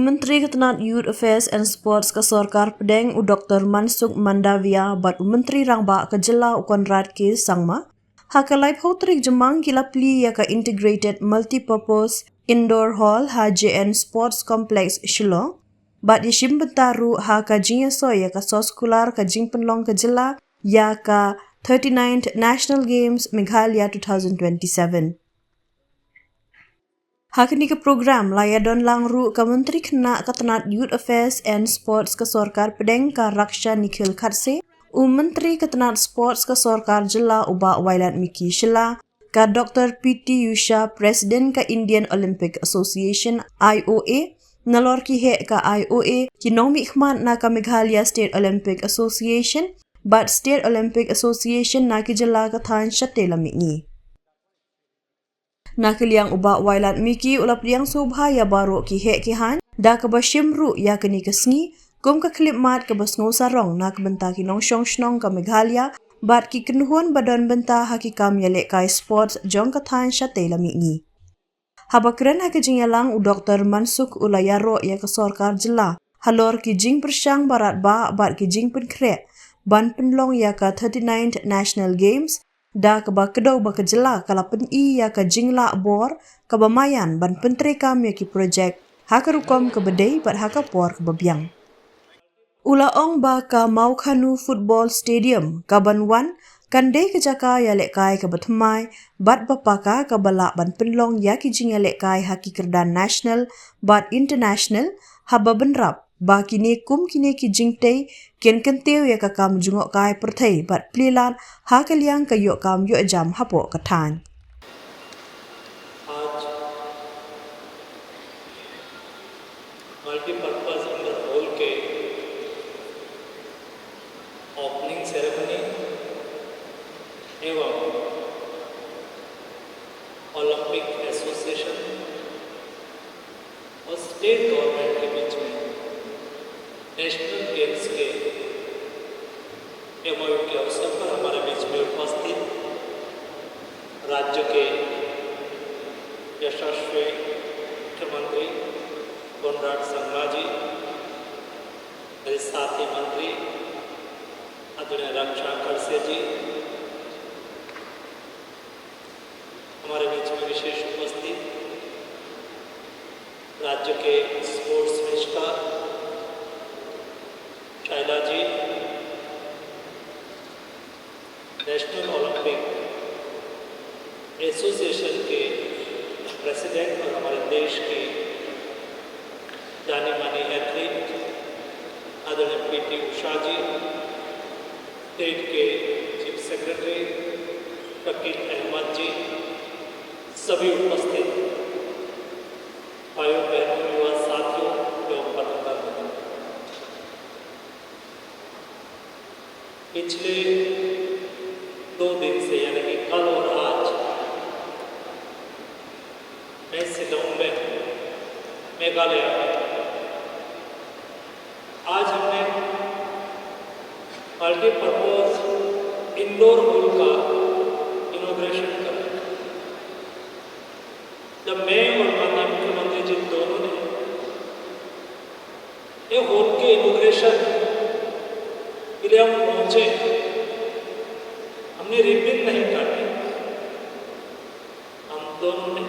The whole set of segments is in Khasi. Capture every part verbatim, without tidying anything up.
Myntri ka tnat Youth Affairs and Sports ka sorkar pdeng u Doktor Mansukh Mandaviya bad u Myntri Rangbah ka jylla u Conrad K Sangma ha ka laiphew tarik Jymmang ki la plie ïa ka Integrated Multipurpose Indoor Hall ha J N Sports Complex Shillong bad ïashim bynta ruh ha ka jingïasoi ïa ka soskular ka jingpynlong ka jylla ïa ka thirty-ninth National Games Meghalaya two thousand twenty-seven. Ha kane ka program la ïadon lang ruh ka Myntri Khynnah ka tnat Youth Affairs and Sports ka sorkar pdeng ka Raksha Nikhil Khatse, u Myntri ka tnat Sports ka sorkar jylla u Bah Wailadmiki Shylla, ka Doctor P T Usha, President ka Indian Olympic Association, I O A, nalor ki heh ka I O A, ki nongmihkhmat na ka Meghalaya State Olympic Association bad State Olympic Association na ki jylla ka thaiñ shatei la mihngi. Na ka liang u Bah Wailadmiki u la pdiang sngewbha ïa baroh ki heh ki haiñ da kaba shim ruh ïa kane ka sngi kum ka khyllipmat kaba sngewsarong na ka bynta ki nongshong shnong ka Meghalaya bad ki kynhun ba don bynta ha ki kam ïalehkai sports jong ka thaiñ shatei la mihngi. Haba kren ha ka jingïalang, u Doktor Mansukh u la ïaroh ïa ka sorkar jylla halor ki jingpyrshang ba radbah bad ki jingpynkhreh ban pynlong ïa ka thirty-ninth National Games, da kaba kdew ba ka jylla ka la pyni ïa ka jinglah bor kaba maïan ban pyntreikam ïa ki projek ha ka rukom kaba dei bad ha ka por kaba biang. U la ong ba ka Mawkhanu Football Stadium kaban wan kan dei ka jaka ïalehkai kaba thymmai bad ba paka kaba lah ban pynlong ïa ki jingïalehkai ha ki kyrdan national bad international, haba bynrap ba kine kum kine ki jingtei kin kyntiew ïa ka kam jngohkai pyrthei bad plie lad ha ka liang ka ïoh kam ïoh jam hapoh ka thaiñ. आज मल्टीपर्पज इंडोर हॉल के ओपनिंग सेरेमनी एवं ओलंपिक एसोसिएशन और स्टेट गवर्नमेंट के बीच में नेशनल गेम्स के एमओयू के अवसर पर हमारे बीच में उपस्थित राज्य के यशस्वी मुख्यमंत्री कोनराड संगमा जी, मेरे साथी मंत्री आदरणीय रक्षा खड़से जी, हमारे बीच में विशेष उपस्थित राज्य के स्पोर्ट्स मिनिस्टर शैला जी, नेशनल ओलंपिक एसोसिएशन के प्रेसिडेंट और हमारे देश की जानी मानी एथलीट आदरणीय पीटी उषा जी, स्टेट के चीफ सेक्रेटरी शकील अहमद जी, सभी उपस्थित भाइयों, बहनों, युवा साथियों एवं पत्रकार मित्रों, पिछले दो दिन से, यानी कि कल और आज, मैं शिलोंग में, मेघालय में, आज हमने मल्टीपर्पज इंडोर हॉल का इनॉग्रेशन करा। जब मैं और माननीय मुख्यमंत्री जी दोनों ने ये हॉल के इनॉग्रेशन के लिए हम पहुंचे, हमने रिबन नहीं काटी, हम दोनों ने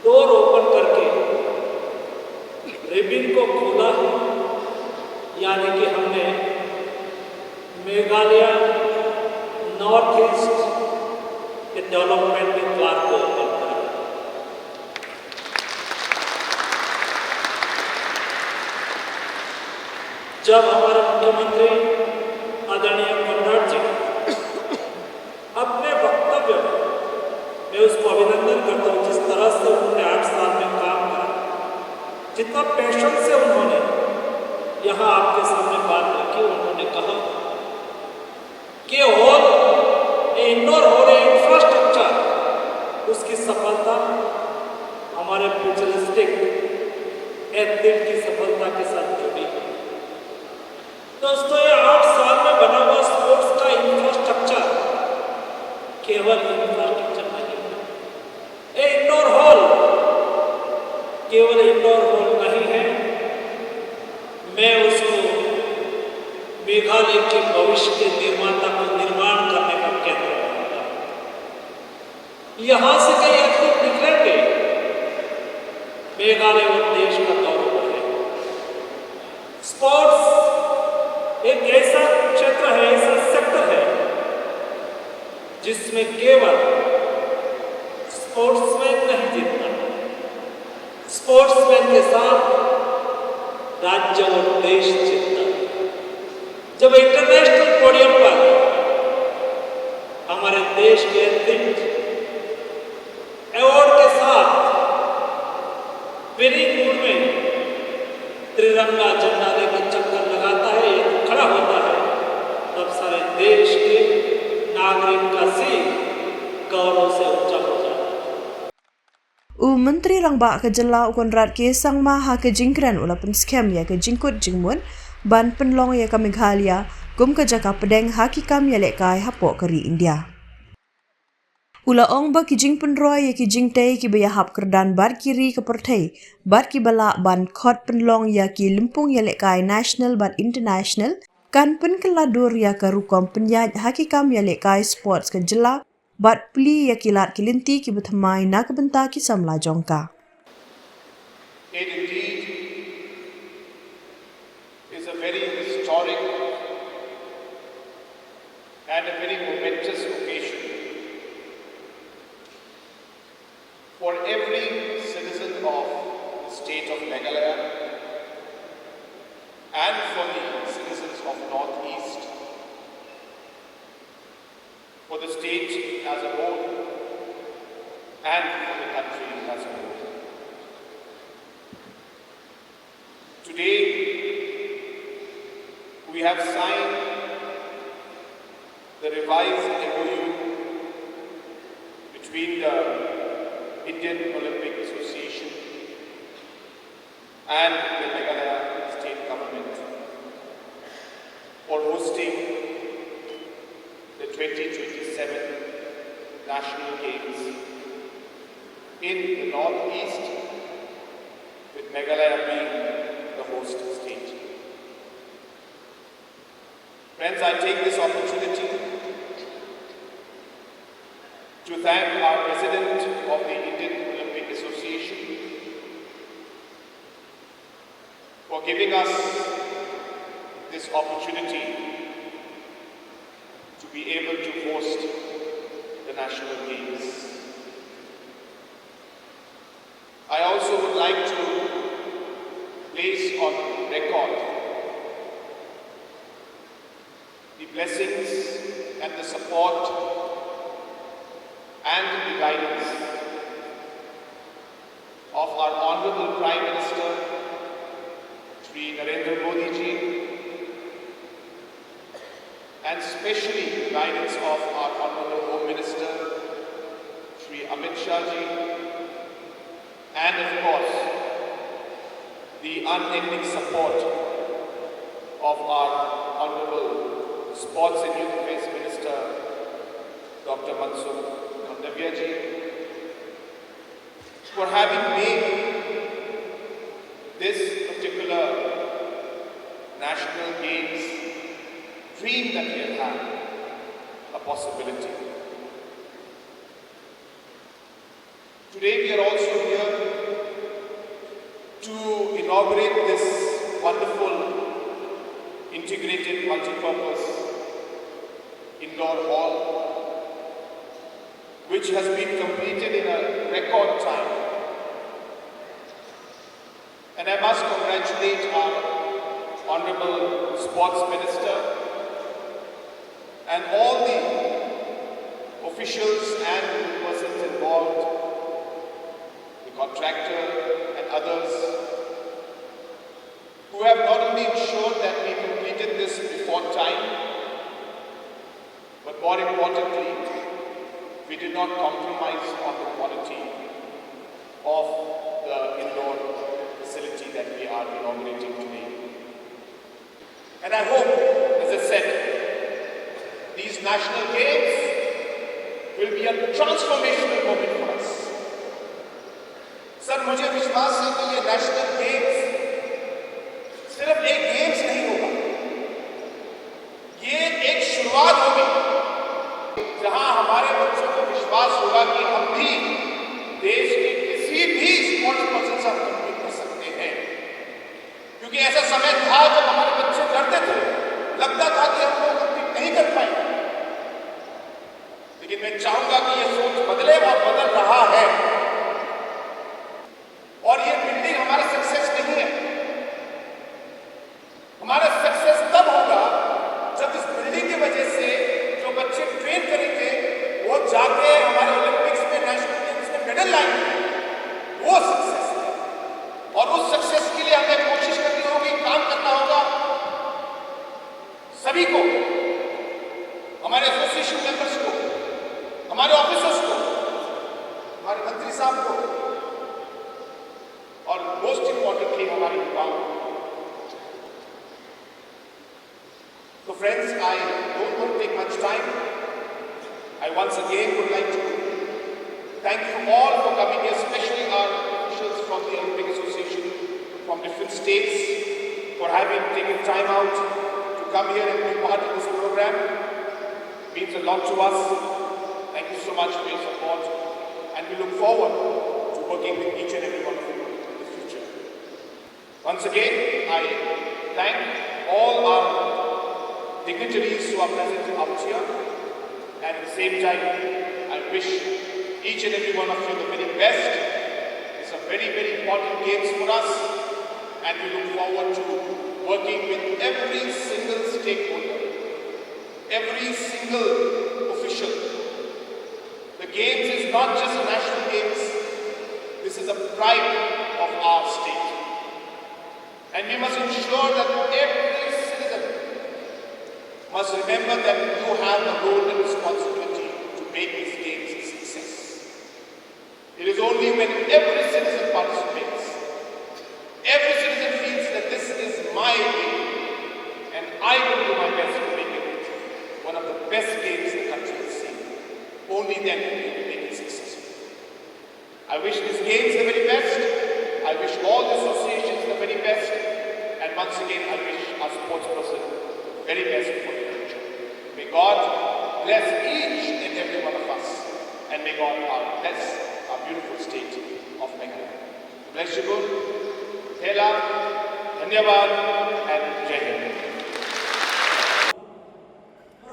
डोर ओपन करके रिबन को खोला है, यानी कि हमने मेघालय नॉर्थ ईस्ट के डेवलपमेंट के द्वार को ओपन करा। जब हमारे मुख्यमंत्री आदरणीय कोनराड जी अपने वक्तव्य में, मैं उसको अभिनंदन करता हूँ, जिस तरह से उन्होंने आठ साल में काम करा, जितना पैशन से उन्होंने यहाँ आपके सामने बात रखी, उन्होंने कहा कि हॉल, इंडोर हॉल, इंफ्रास्ट्रक्चर, उसकी सफलता हमारे फ्यूचरिस्टिक एथलीट की सफलता के साथ जुड़ी है। दोस्तों, ये आठ साल में बना हुआ स्पोर्ट्स का इंफ्रास्ट्रक्चर केवल इंफ्रास्ट्रक्चर नहीं है, ये इंडोर हॉल केवल इंडोर हॉल नहीं है, मेघालय के भविष्य के निर्माता को निर्माण करने का केंद्र बनेगा। यहाँ से कई एथलीट निकलेंगे, मेघालय और देश का गौरव बढ़ेगा। स्पोर्ट्स एक ऐसा क्षेत्र है, ऐसा सेक्टर है, जिसमें केवल स्पोर्ट्समैन नहीं जीतता, स्पोर्ट्समैन के साथ राज्य और देश जीतता है। जब इंटरनेशनल पोडियम पर हमारे देश के एथलीट अवार्ड के साथ विनिंग मूड में त्रिरंगा झंडा लेकर चक्कर लगाता है या तो खड़ा होता है, तब सारे देश के नागरिक का सिर गौरव से ऊंचा हो जाता है। U Myntri Rangbah ka jylla u Conrad K Sangma ha ka jingkren u la pynskhem ïa ka jingkut jingmut ban pynlong ïa ka Meghalaya kum ka jaka pdeng ha ki kam ïalehkai hapoh ka ri India. U la ong ba ki jingpynroi ïa ki jingtei kiba ïahap kyrdan bad ki ri ka pyrthei bad kiba lah ban khot pynlong ïa ki lympung ïalehkai national bad international kan pynkylla dur ïa ka rukom pynïaid ha ki kam ïalehkai sports ka jylla bad plie ïa ki lad ki lynti kiba thymmai na ka bynta ki samla jong ka. It indeed is a very historic and a very momentous occasion for every citizen of the state of Meghalaya and for the citizens of Northeast, for the state as a whole, and for the country as a whole. Today, we have signed the revised M O U between the Indian Olympic Association and the Meghalaya State Government for hosting the twenty twenty-seven National Games in the Northeast, with Meghalaya being the host state. Friends, I take this opportunity to thank our President of the Indian Olympic Association for giving us this opportunity to be able to host the National Games. I also would like to place on record the blessings and the support and the guidance of our Honorable Prime Minister, Shri Narendra Modi ji, and specially the guidance of our Honorable Home Minister, Shri Amit Shah ji, and of course, the unending support of our Honorable Sports and Youth Affairs Minister, Doctor Mansukh Mandaviya ji, for having made this particular National Games dream that we have had a possibility. Today we are also here to inaugurate this wonderful integrated multipurpose indoor hall, which has been completed in a record time. And I must congratulate our Honorable Sports Minister and all the officials and persons involved, the contractor and others, who have not only ensured that we completed this before time, but more importantly, we did not compromise on the quality of the indoor facility that we are inaugurating today. And I hope, as I said, these national games will be a transformational moment for us. सर, मुझे विश्वास है कि ये नेशनल गेम्स सिर्फ एक गेम्स नहीं होगा, देश के किसी भी स्पोर्ट्स पर्सन से हम कम्पीट कर सकते हैं, क्योंकि ऐसा समय था जब हमारे बच्चे डरते थे, लगता था कि हम वो कम्पीट नहीं कर पाएंगे। लेकिन मैं चाहूंगा कि ये सोच बदले और बदल रहा है। और ये बिल्डिंग हमारा सक्सेस नहीं है। हमारा सक्सेस तब होगा जब इस बिल्डिंग की वजह से जो बच्चे ट्रेन करेंगे, वो जाके हमारे ओलंपिक्स में, नेशनल गेम्स में मेडल लाएंगे। वो सक्सेस है। और उस सक्सेस के लिए हमें कोशिश करनी होगी, काम करना होगा सभी को, हमारे एसोसिएशन मेंबर्स को, हमारे ऑफिसर्स को, हमारे मंत्री साहब को, और मोस्ट इंपॉर्टेंटली हमारे युवाओं को। So friends, I don't want to take much time. I once again would like to thank you all for coming here, especially our officials from the Olympic Association from different states, for having taken time out to come here and be part of this program. Means a lot to us. Thank you so much for your support, and we look forward to working with each and every one of you in the future. Once again, I thank all our dignitaries who are present out here, and at the same time, I wish each and every one of you the very best. It's a very, very important games for us, and we look forward to working with every single stakeholder, every single official. The games is not just a national games, this is a pride of our state. And we must ensure that every citizen must remember that you have a role and responsibility to make these games a success. It is only when every citizen participates, every citizen feels that this is my game and I will do my best to make it one of the best games the country has seen. Only then will we make it successful. I wish these games the very best. I wish all the associations the very best. And once again, I wish our sports person the very best for the future. May God bless each and every one of us. And may God bless our beautiful state of Meghalaya. Bless you good. Thela, dhanyavad, and Jai Hind.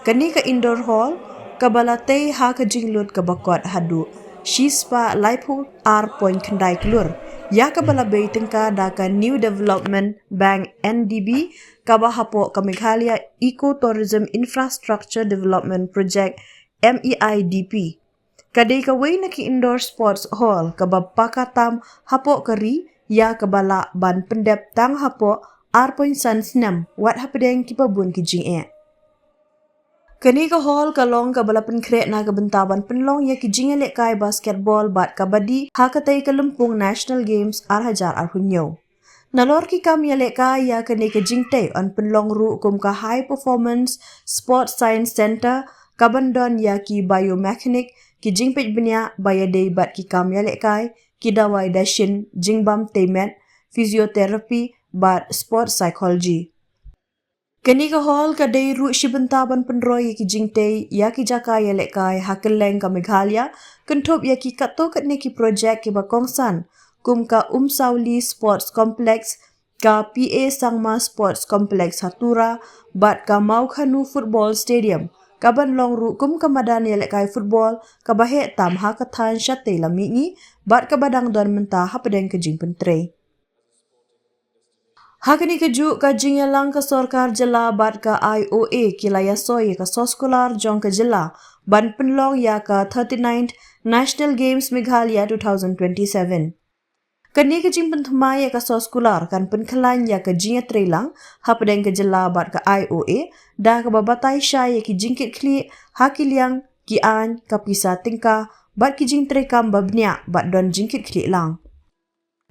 Kane ka indoor hall kaba la tei ha ka jinglut kaba kot haduh shispah laiphew ar point khyndai klur, ïa kaba la bei tyngka da ka New Development Bank, N D B, kaba hapoh ka Meghalaya Eco Tourism Infrastructure Development Project, M E I D P. Ka dei kawei na ki indoor sports hall kaba paka tam hapoh ka ri, ïa kaba lah ban pyndep tang hapoh ar point san snem, wat hapdeng kiba bun ki jingeh. Kane ka hall ka long kaba la pynkhreh na ka bynta ban pynlong ïa ki jingïalehkai basketball bad kabaddi ha katei ka lympung National Games ar hajar arphew hynñiew. Nalor ki kam ïalehkai ïa kane ka jingtei, yn pynlong ruh kum ka High Performance Sports Science Center, kaban don ïa ki biomechanic, ki jingpeit bniah ba ïadei bad ki kam ïalehkai, ki dawai dashin, jingbam tei met, physiotherapy bad sports psychology. Kane ka hall ka dei ruh shi bynta ban pynroi ïa ki jingtei ïa ki jaka ïalehkai ha kylleng ka Meghalaya, kynthup ïa ki katto katne ki projek kiba kongsan, kum ka Umsawli Sports Complex, ka P A Sangma Sports Complex ha Tura, bad ka Mawkhanu Football Stadium, kaban long ruh kum ka madan ïalehkai football kaba heh tam ha ka thaiñ shatei lam mihngi, bad kaba dang don mynta hapdeng ka jingpyntrei. Ha kane ka juh, ka jingïalang ka sorkar jylla bad ka I O A ki la ïasoi ïa ka soskular jong ka jylla ban pynlong ïa ka thirty-ninth National Games Meghalaya two thousand twenty-seven. Kane ka jingpynthymmai ïa ka soskular kan pynkhlaiñ ïa ka jingïatreilang hapdeng ka jylla bad ka I O A, da kaba batai shai ïa ki jingkitkhlieh ha ki liang, ki aiñ, ka pisa tyngka bad ki jingtreikam ba bniah bad don jingkitkhlieh lang.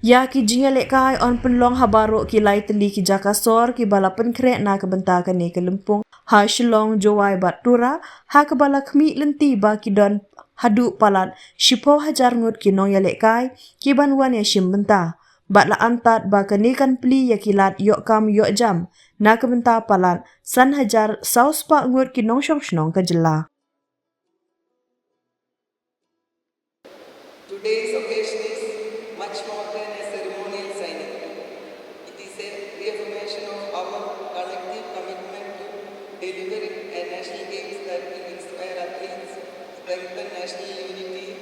Ïa ki jingïalehkai yn pynlong ha baroh ki lai tylli ki jaka sor kiba la pynkhreh na ka bynta kane ka lympung, ha Shillong, Jowai bad Tura, ha kaba la khmih lynti ba ki don haduh palat shiphew hajar ngut ki nongïalehkai kiban wan ïashim bynta. Bad la antad ba kane kan plie ïa ki lad ïoh kam ïoh jam na ka bynta palat san hajar saw spah ngut ki nongshong shnong ka jylla. delivering a national games that will inspire athletes, strengthen national unity,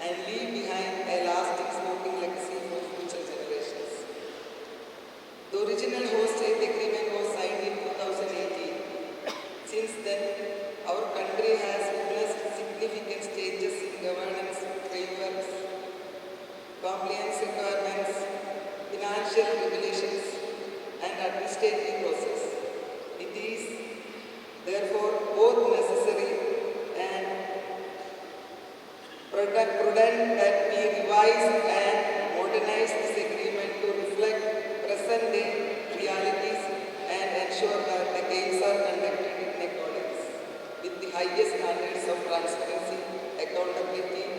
and leave behind a lasting sporting legacy for future generations. The original host state agreement was signed in two thousand eighteen. Since then, our country has witnessed significant changes in governance frameworks, compliance requirements, financial regulations, and administrative process. It is therefore both necessary and prudent that we revise and modernize this agreement to reflect present-day realities and ensure that the games are conducted in accordance with the highest standards of transparency, accountability,